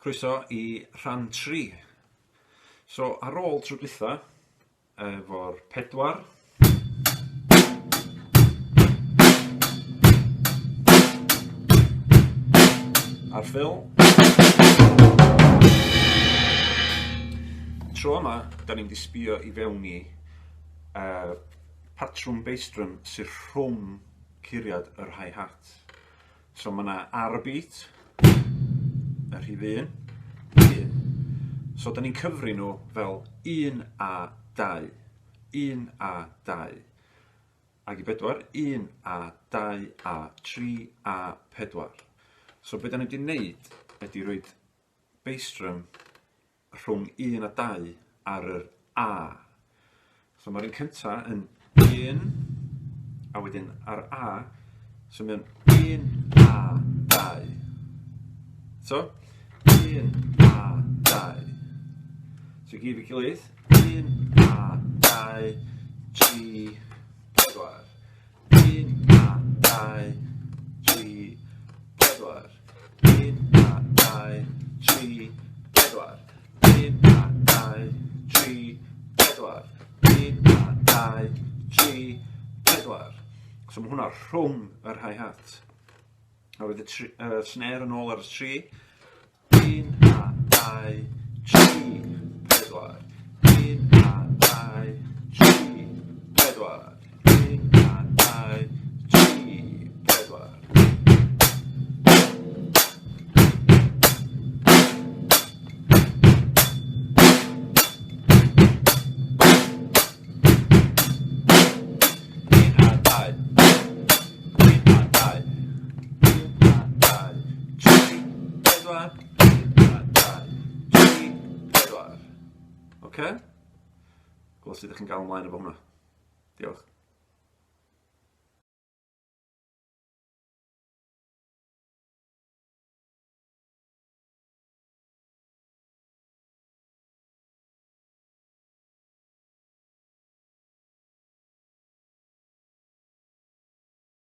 Croeso i rhan 3. So ar ôl tro dwytha, efo'r pedwar, a'r ffil. Tro yma, da ni'n mynd i sbio i fewn i uh, patrwm bass drum sy'n rhwng curiad yr hi-hat. So mae 'na ar y beat, y rhif 1, 1. So da ni'n cyfri nhw fel 1 a 2, 1 a 2. Ac i bedwar, 1 a 2 a 3 a 4. So be da ni wedi wneud ydy rhoi bass drum rhwng 1 a 2 ar yr A. So mae'r un cynta yn 1, a wedyn ar A, so mae'n 1 a 2. So, 1 a 2. So i gyd i gilydd, 1 a 2, 3, 4. 1 a 2, 3, 4. 1 a 2, 3, 4. 1 a 2, 3, 4. 1 a 2, 3, 4. So mae hwnna rhwng yr hi-hat. A roedd y tri, uh, snare yn ôl ar y 3. 1 a 2, 3, 4. 1 a 2, 3, 4. 1 a 2, 3, 4. Un a dau. Un a dau. Un a dau. Tri, pedwar. Un a dau. Tri, pedwar. Oce? Gweld sut ydych chi'n gael ymlaen efo hwnna. Diolch.